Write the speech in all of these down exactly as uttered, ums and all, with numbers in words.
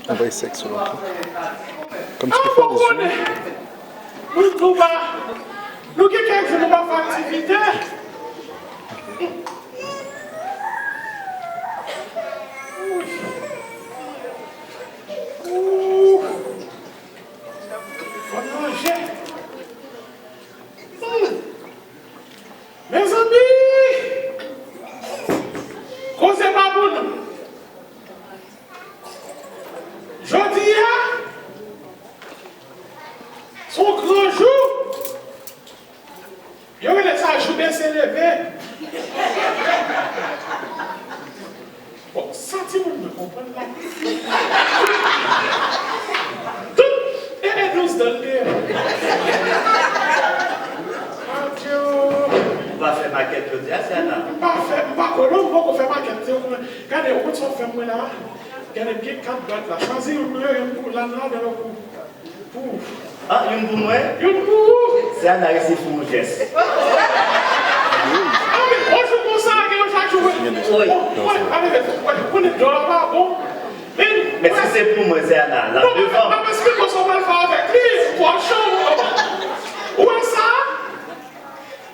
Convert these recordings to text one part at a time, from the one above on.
Anvoye sèks sou lòt la. Kòmsi pou fè lèzyon. Moun tou ba. Nou gen kèk jou nou pa fè aktivite. Ou. Ou. Fò n manje. Hmm. Mezanmi! Koze pa bon non. Jodi a, se yon gran jou. Yo rele sa jou bese leve. Bon, sa timoun mwen konprann la. Tout e, e douz dan l deyò. Adyo. Ou pa fè makèt jodi a, Siana? M pa fè, m pa konnen, m poko fè makèt. Gade, ou konn sa w fè m mwen la? Gade, m gen kat bwat la. Chwazi youn nan yo, youn pou Lana, ladan yo pou. Pou. Ah, youn pou mwen? Youn pou ou. Siana resi fè yon jès. Ah, men, yon jou konsa, gen yon chak jou, wi. Wi. Bon, mwen, ale, mwen, mwen, mwen, dlo a pa bon. Men, men si se pou mwen, Siana, l ap devan m. Non, m ap esplike w sa w pral fè avèk li. Twò cho. Ou wè sa?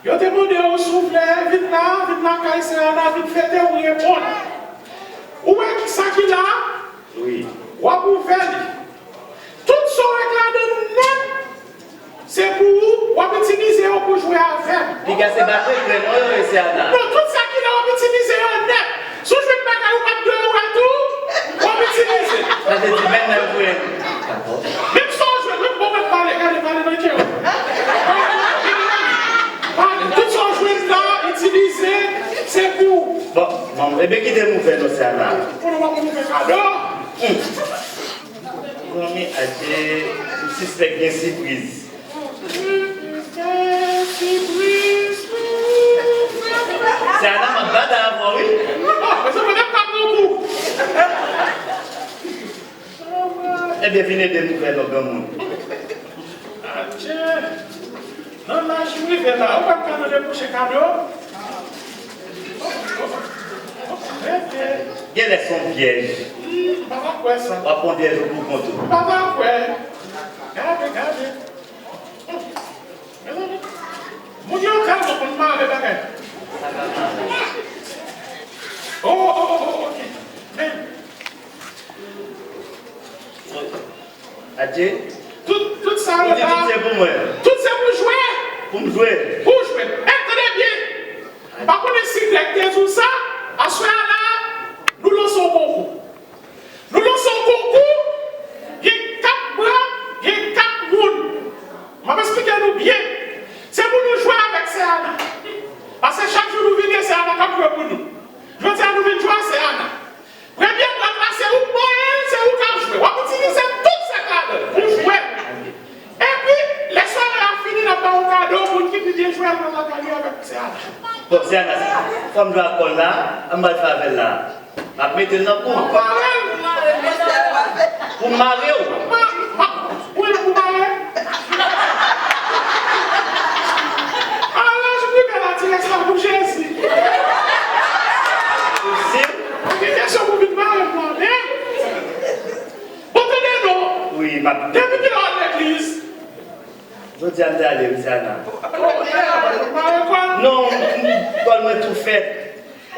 Yo te mande w si w vle vin la, vin lakay Siana, vin fete, ou reponn. Ou wè ki sa ki la? Wi. W ap ouvè li. Tout sa w wè k ladan l nèt, se pou ou, w ap itilize yo pou jwe avè m. Piga se batri kren non yo ye, Siana. Non, tout sa ki la, w ap itilize yo nèt. Si w jwenn bagay ou pa t dwe wè tou, w ap itilize. Sa vle di menm lè m jwenn. Menm sa w jwenn, menm bon mwen pale, gade, pale nan kè w. Pale, tout sa w jwenn la, itilize, se pou ou. Bon, bon, ebyen kite m ouvè non, Siana. Konnen w ap ouvè kado. Hmm. Zanmi, adye, m sispèk gen sipriz. Sipriz. Siana, m ap bata avè w, wi. Ebyen, vin ede m ouvè non, granmoun. Adye. Nan laj m rive la, ou pa t ka mande pou chèk kado? Rete. Genlè se yon pyèj. Hmm, m pa ta kwè sa. W ap pran pyèj ou pou kont ou. M pa ta kwè. Gade, gade. Hmm. Mezanmi, moun yo tèlman konn mare bagay. Oh, oh, oh, oh, ok. Men. Adye. Tout, tout sa yo la. Ou di tout se pou mwen. Tout se pou jwe. Pou m jwe. Pou w jwe. E, tande byen. M pa konnen si Grèg te di w sa. Aswè a la, nou lanse yon konkou. Nou lanse yon konkou. Gen kat bra, gen kat moun. M ap esplike nou byen. Se pou nou jwe avèk Seyana. Paske chak jou nou vini, Seyana k ap jwe pou nou. Jodi a, nou vin jwe a Seyana. Premye bwat la, se ou k mare l, se ou k ap jwe. W ap itilize tout sèk ladan l pou jwe. Epi, lè sware a fini, n ap ba w kado, moun ki pi byen jwe a pral lakay li avèk Seyana. Bon, Seyana, fò m jwe ak kò l la, an m pral fè avè l la. M ap mete l nan kou. Ou mare l. Pou m mare w. Ma, ma, ou menm pou mare. Ala, j prive la, ti rès la pou Jezi. Ou si? Ou gen kesyon pou vin mare m nan, men. Bon, tande non. Wi, m ap. Depi kilè w al legliz? Jodi a m te ale, wi, Seyana. Oh, yeah, ou mare kò l? Non, m, m, kò l mwen tou fèt.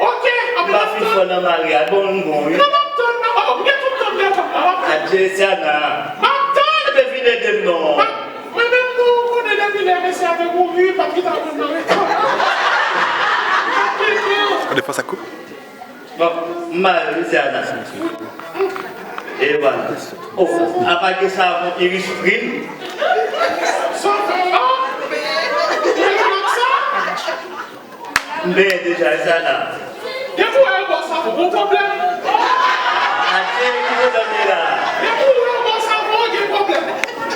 Ok, anben m ap tann. M pa fin fò nan mare a, bon, m bon, wi. Non, m ap tann, m ap, oh, m gen tout tan m devan, m ap tann. Adye, Seyana. M ap tann. Ebyen, vin ede m non. M ap, mwen menm tou, ou konnen depi lè mesye a te mouri, m pa t kite a konn mare kò. M ap kite w. Gade fò sa koup. Bon, m mare wi, Seyana. E vwala. Oh, apa gen savon Irisprin? Sa w fè la? Ou mete nan sa? M benyen deja, Seyana. Depi w wè yo ba w savon, gon pwoblèm. Adye, ki pwoblèm li la? Depi w wè yo ba w savon, gen pwoblèm.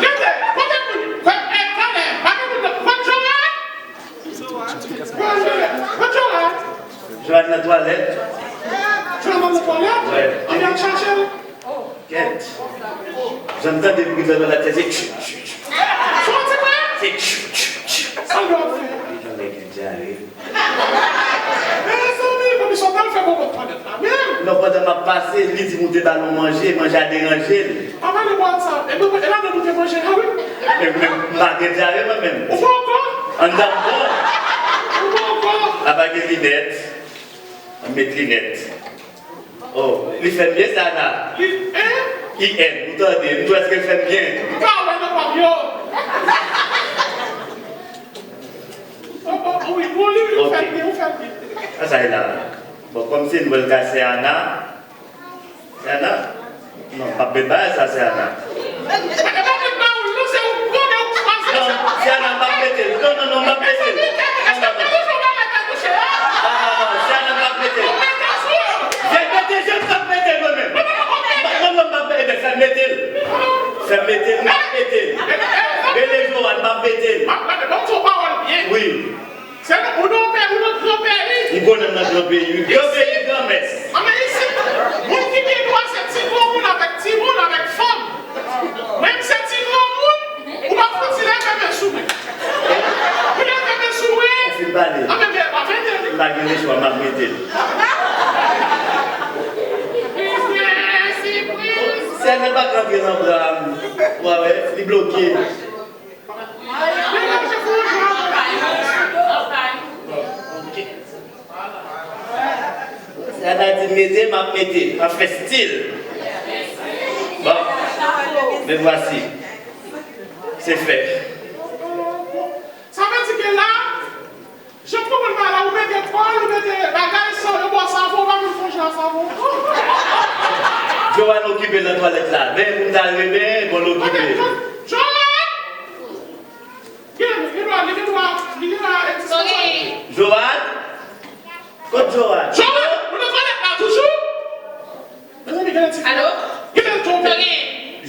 Rete, pa gen moun, pa, eh, talè, pa gen moun nan, pa gen moun nan. Kote Joel? Kote Joel? Joel nan twalèt. Joel nan twalèt? Wi. Ebyen, al chache l. Kèt. Jan m tande bri nan latè, se tchou, tchou, tchou. Sa w di mwen? Se tchou, tchou, tchou. Sa l ap fè? Li nan nèg li dyare. Mezanmi, bon, misye pral fè bon. Non, pandan m ap pase, li di m ou te ba l yon manje, manje a deranje l. Papa, nou pran sa. E nou, e ladan nou te manje la, wi. Men, men, m pa gen dyare, mwen menm. Ou fè ankò? Anndan m bon. Ou fè ankò? Apa gen linèt. Mwen met linèt. Oh, li fè m byen sa la. Li, hein? I N, ou tande, m tou èske l fè m byen? M pa wè nan pòm yo. Oh, oh, oh, wi, bon, li, li, ou fè l byen, ou fè l byen. Sa, sa e la. Bon, kòm se nou wè l ka se Ana. Se Ana? Non, m p ap met bagay sa, se Ana. E pa met ba ou l non, se ou k pran men ou k chwazi. Non, se Ana, m p ap mete l. Non, non, non, m p ap mete l. Non, non, non. Ah, non, non, se Ana, m p ap mete l. Fè mete, je m p ap mete l mwen menm. Non, non, m p ap mete l. Fè mete l. Fè mete l, m p ap mete l. Rele Johan, m p ap mete l. Wi. Se nou, ou nan pè, ou nan gran peyi. M konnen m nan gran peyi, wi. Gran peyi, gran mès. Anben isit, moun ki gen dwa se ti granmoun avèk timoun avèk fanm. Menm se ti granmoun, ou pa fouti leve men sou mwen. Ou leve men sou mwen. Ou fin pale. Anben, men, pa mete li. M pa gen lechwa, m ap mete l. Sèl pa k rantre nan bra m. Ou a wè, li bloke. Sa ta di mete, m ap mete. M ap fè stil. Bon. Me vwasi. Se fèt. Sa vle di ke la, jan m konprann bagay la, ou mete kòl, ou mete bagay, san yo ba w savon, ou pa menm fon jan savon. Johan okipe nan twalèt la. Men pou m ta renmen, bon, l okipe. Johan! Gen, gen dwa, li gen dwa, li gen dwa egziste. Johan? Kot Johan? Johan, ou nan twalèt la toujou? Mezanmi, gen lè ti fi. Alo? Gen lè l tonbe. Sa gen?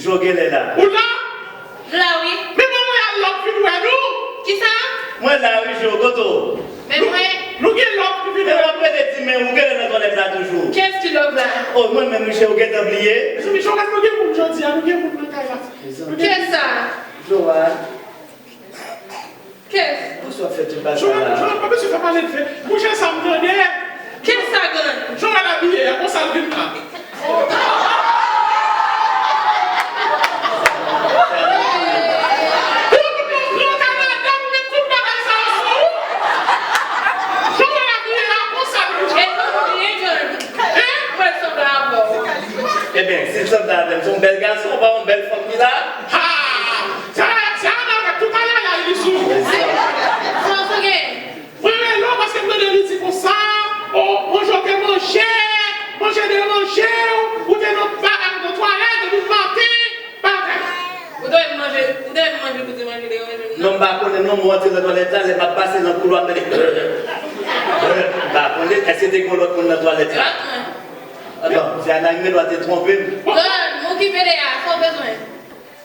Jo genlè la. Ou la? M la, wi. Men mwen, mwen al lòk vin wè nou. Kisa? Mwen la, wi, Jo, kote w? Men mwen. Nou gen lòv ki vin. Men w ap rele di men ou genlè nan twalèt la toujou. Kiyès ki lòv la? O, mwen menm, wi, Je, ou gentan bliye? Mezanmi, Johan, nou gen moun jodi a, nou gen moun nan kay la. Mezanmi. Kiyès sa? Johan. Kès? Poukisa w ap fè tout bagay sa la? Johan, pa bezwen fè pale l fè. Mouche sa m tande. Kès sa grann? Johan abiye a, konsa l vin la. Ou tout moun gran Kanada, ou met tout bagay sa yo sou ou. Johan abiye a, konsa l vin la. E jan w byen grann. Hein? Mwen sanble avè w. Ebyen, si l sanble avè m, se yon bèl gason, pa yon bèl fanm li la? Ha! Sa, sa, sa, tout ayayay li sou ou. Sa w gen? Mwen rele w paske m tande li di konsa, o, manje w te manje, manje deranje w, ou te nan ba-, nan twalèt depi maten, bagay. Ou te manje, ou te manje pou di manje deranje m nan? Non, m pa konnen non, mwen antre nan twalèt la, lè m ap pase nan koulwa, m tande, m pa konnen, èske te gen lòt moun nan twalèt la? Lòt moun. Atann, se Ana ki gendwa te twonpe m. Grann, m okipe de a, sa w bezwen?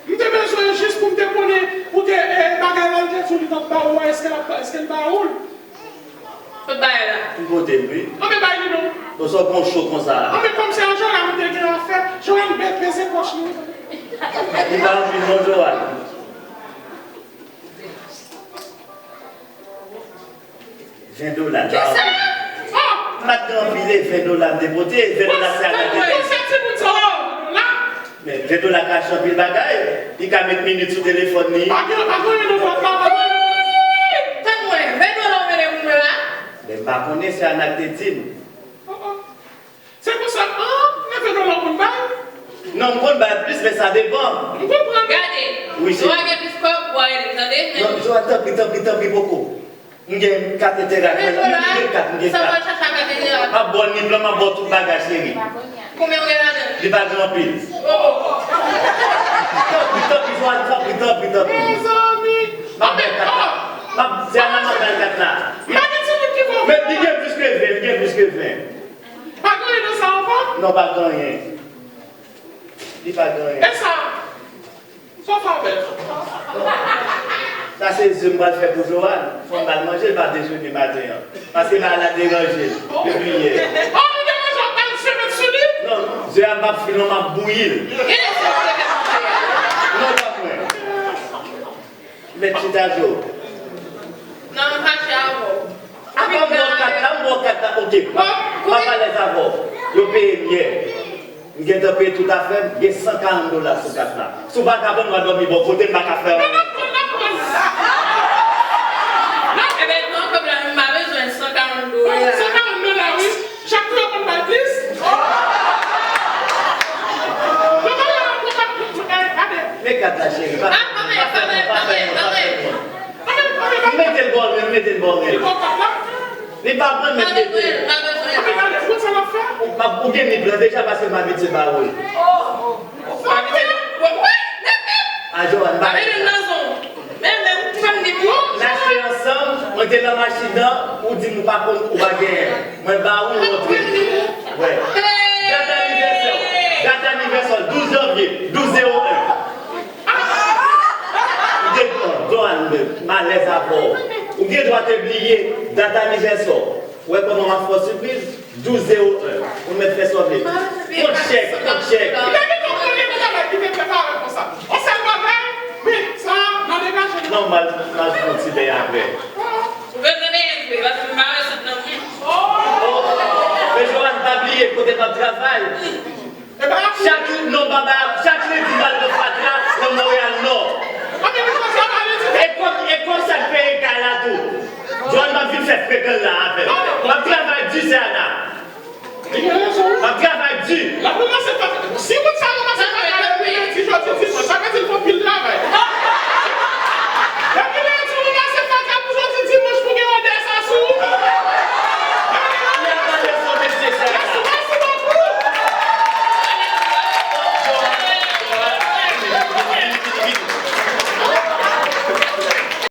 M te bezwen jis pou m te konnen, pou te, eh, bagay la, l te di w li t ap ba ou a, èske l ap, èske l ba ou l? Kot bagay la? M pote l, wi. Anben bay li non. Bon, sa w pran cho konsa a? Anben kòm se a Johan m te gen afè, Johan bèl peze pòch li. Li pa anpil non, Johan. Ven dola. Kisa? M pa t gen anpil, e ven dola m te pote, ven dola se a la. Bon, se timoun sa yo, la. Men ven dola kache anpil bagay. Li ka met minit sou telefòn li. Pa gen, pa gen anyen nan bwat la, pa gen. Tann mwen, ven dola w mennen pou mwen la. Men m pa konnen, se Ana k te di m. Se konsa, an, leve non w konn bay? Non, m konn bay plis, men sa depann. M konprann. Gade, wi, si w gen plis kòb, w a rele m, tande? Men non, Johan, tanpri, tanpri, tanpri, poko. M gen kat entèrak, mwen, m gen kat, m gen kat. Sa w al chache ak kat entèrak? M ap ba w ni plan, m ap ba w tout bagay, cheri. Konbyen w gen ladan l? Li pa gen anpil. Oh, oh. Tanpri, tanpri, Johan, tanpri, tanpri, tanpri. Mezanmi. M ap bay kat la. M ap, se Ana m ap bay kat la. M pa gen timoun ki fè w. Men li gen plis ke ven, li gen plis ke ven. Pa gen anyen nan sa ankò? Non, pa gen anyen. Li pa gen anyen. E sa? Sa w fè avè l? Sa se ze m pral fè pou Johan. Fò m ba l manje, l pa dejene maten an. Paske bagay la deranje l depi yè. Oh, li deranje w, w ap ba l ze mèt sou li? Non, ze a m p ap fri l non, m ap bouyi l. Gen lè se ze k ap fè a. Non, pa mwen. Mèt chita, Jo. Non, m fache avè w. Apa m ba w kat la, m ba w Ok, m ap alèz avè w. Yo peye m yè. M gentan peye tout afè m, gen san karant dola sou kat la. Si w pa ka ban m, m a dòmi bò kote m pa ka fè anyen. Non, ebyen, non, kòb la, m pa bezwen san karant dola. San karant dola, wi. Chak jou yo konn bay plis. Yo konn bay plis, gade. Men kat la, cheri. Pa fè mwen, pa fè mwen, pa fè mwen, pa fè mwen. M mete l bò mwen, m mete l bò mwen. Li pa pran, men m mete l. Ou pa, ou gen limit lan deja paske m abitye ba ou l. A Joanne, ba. N achte ansanm, mwen te nan machin nan, ou di m ou pa konn, ou pa genyen. Mwen ba ou l, ou rantre. Wè. Dat anivèsè w. Dat anivèsè w, douz janvye, douz zewo en. Ou gen, Joanne, m alèz avè w. Ou gen dwa te bliye dat anivèsè w. Ou wè kòman m ap fè w sipriz? Douz zewo en. Ou mèt fè sa w vle. Kont chèk, kont chèk.